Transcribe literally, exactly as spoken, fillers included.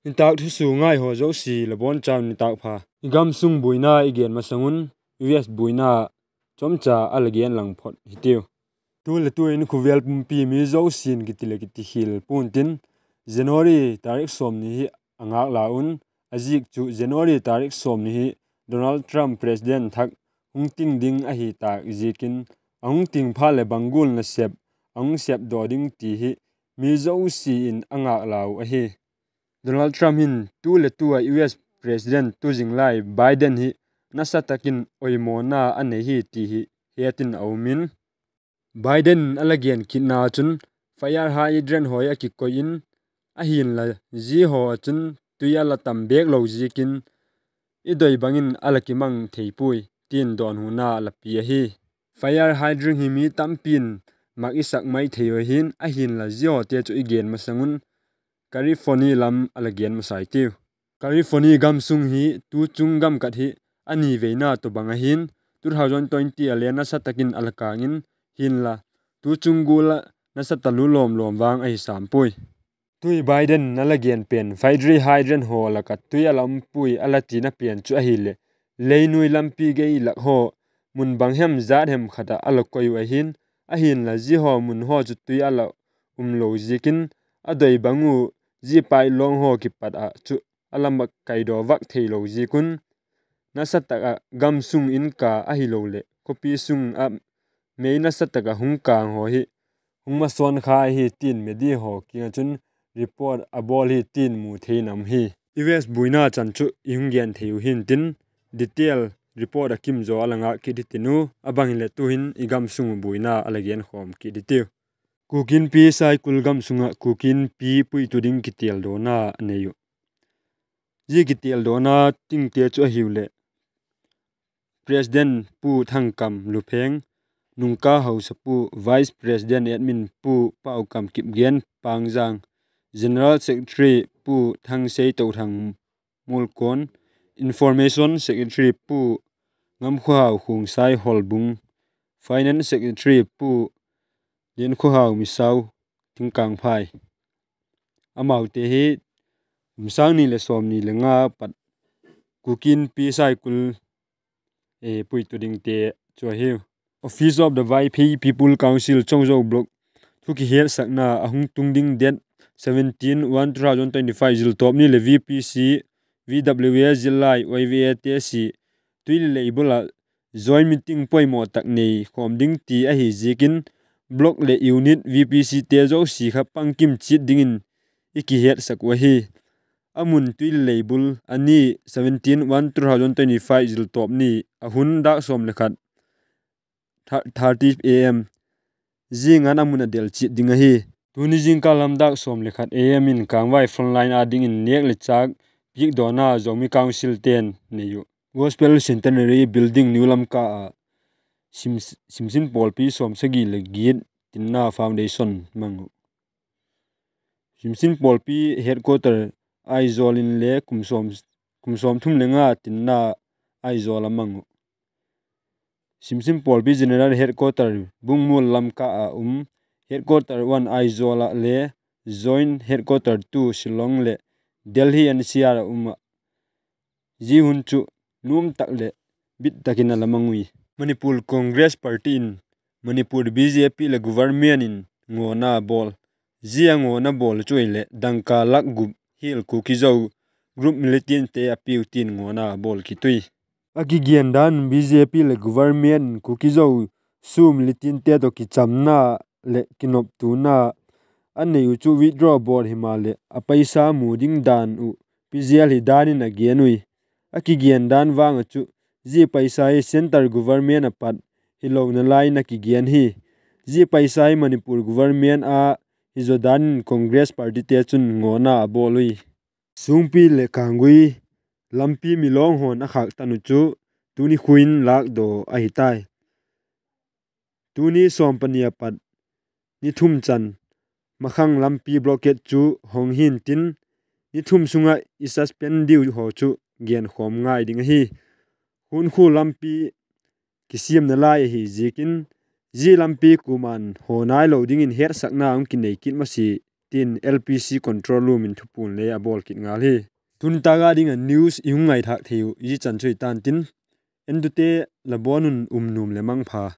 Nitâk thusua ngaihaw zosia la bawn chau nitâk pha. I gamsung buaina i gen masang un, U S buaina chomcha a la gen lang phot hitiu. Tu le tu in khawvel pumpi mi zosia'n kiti leh kiti khial pua'n tin, January tarik sawmni hi a ngâk la un, a ziak chu January tarik sawmni hi Donald Trump president thak hung ting ding ahi tâk ziakin, a hung ting phat leh bang gual nasep a hung sepdaw ding ti hi mi zosia in a ngâk lau ahi. Donald Trump hin tu le tu a U S president tu zing lai Biden hi nasa tak in oimawna a nei hi ti hi het in a um in, Biden in a la gen kitna chun, fire hydrant haw hi a kikoi in, ahi'n la zia haw ah chun tui a la tam bêk lo ziakin, i doi bang in a la kimang thei puai, ti'n dawnhuna a la pia ahi. Fire hydrant hi mi tampi'n mak i sak mai thei uh ahi'n, ahi'n la zia hawte chu i gen masang un California lam a la gen masa hitiu. California gamsung hi tu chung gam kat hi a ni veina tawhbang ahi'n, two thousand twenty a le nasa tak in a la kâng in, hi'n la tu chung gual ah nasa talu lawm lawm vang ahi sam puai. Tui Biden in a la gen pen fire hydrant haw lak ah tui a la um puai a la tina pen chu ahileh, leinuai lampi gei lak haw, mun bang hem zat hem khat ah a la koi uh ahi'n, ahi'n la zia haw mun haw chu tui a la um lo ziakin, a doi bang uh zia pai lawng haw kipat ah chu a la mak kaidaw vak theilo ziak un, nasa tak ah gamsung in ka ahiloleh khawpi sung ah mei nasa tak ah hung kâng haw hi hung masawn kha hi ti'n media haw kiang ah chun report a bawl hi ti'n mu thei in a um hi. U S buaina chan chu i hung gen thei uh hi'ntin, detail report a kim zaw a la ngâk kit hitiu, a bang hileh tu'hin i gamsung uh buaina a la genkhawm kit hitiu. Kuki Inpi Saikul gamsung ah Kuki Inpi puitu ding kitialdawna a nei uh. Zia kitialdawna tingte chu ahiuleh, President Pu Thangkam Lupheng, nungka hausapu Vice President Admin Pu Paukam Kipgen Pangzang, General Secretary Pu Thangsei Touthang Mualkawn, Information Secretary Pu Ngamkhohau Khongsai Holbung, Finance Secretary Pu Liankhohau Misau Tingkangphai. Amaute hi kum sâng ni leh sawmni le nga pat Kuki Inpi Saikul puitu dingte chu ahiu. Office of the Vaiphei People Council Chongzo Block thu kihiatsakna a hung tung ding date seventeen one two thousand twenty-five ziltawp ni leh V P C, V W A zillai Y V A te si tui leh leibul ah joint meeting poimaw tak nei khawm ding ti ahi ziakin, block leh unit V P C te zosia kha pangkim chiat dingin i kihiatsak uh ahi. A mun tui leh leibul a ni seventeen one two thousand twenty-five ziltawp ni a hun dâk sawm le khat thirty A M, zing an a mun a del chiat ding ahi. Tuni zingkal lam dâk sawm le khat A M in Kangvai frontline â dingin nêk leh châk piakdawna Zomi Council te'n nei uh Gospel Centenary Building New Lamka ah Simsin Pawlpi sawmsagi leh giat tinna foundation mang uh. Simsin Pawlpi headquarter Aizawl inle kum sawmthum le nga tinna Aizawl a mang uh. Simsin Pawlpi General Headquarter Bungmual Lamka ah um, Headquarter one Aizawl ah le Joint Headquarter two Shillong leh Delhi N C R ah um ah, zia hun chu nuam tak leh bit tak in a la mang ui. Manipur Congress Party in Manipur B J P leh government in ngawna bawl, zia ngawna bawl chu ahileh dangka lak gup hial Kuki-Zo group militantte a piu tin ngawna bawl kit ui. A kigen dan B J P leh government in Kuki-Zo SoO militantte tawh kichamna leh kinoptuana a nei uh chu withdraw bawl himaleh a paisa mu ding dan uh pi zel hi dan in a gen ui. A kigen dan vang ah chu zia paisa hi centre government a pat hilona lai in a kigen hi. Zia paisa hi Manipur government a hizaw dan in Congress Partyte chun ngawna a bawl ui. Sungpi leh Kanggui lampi milawng haw'n a khâk tan uh chu tuni khua in lâkdaw ahi tai. Tuni sawm pani a pat ni thum chan Makhang lampi blockade chu hong hi'ntin, ni thum sung ah i suspend diu haw chu genkhawm ngai ding ahi. Hunkhua lampi kisiamna lai ahi ziakin, zia lampi kuama'n haw nailo dingin hetsakna hung kinei kit masia tin L P C control room in thupuan le a bawl kit ngal hi. Tun tâk a ding a news i hung ngaithâk thei uh zia chan chu hi ta'n tin, entute la bawn un um nuam leh mangpha.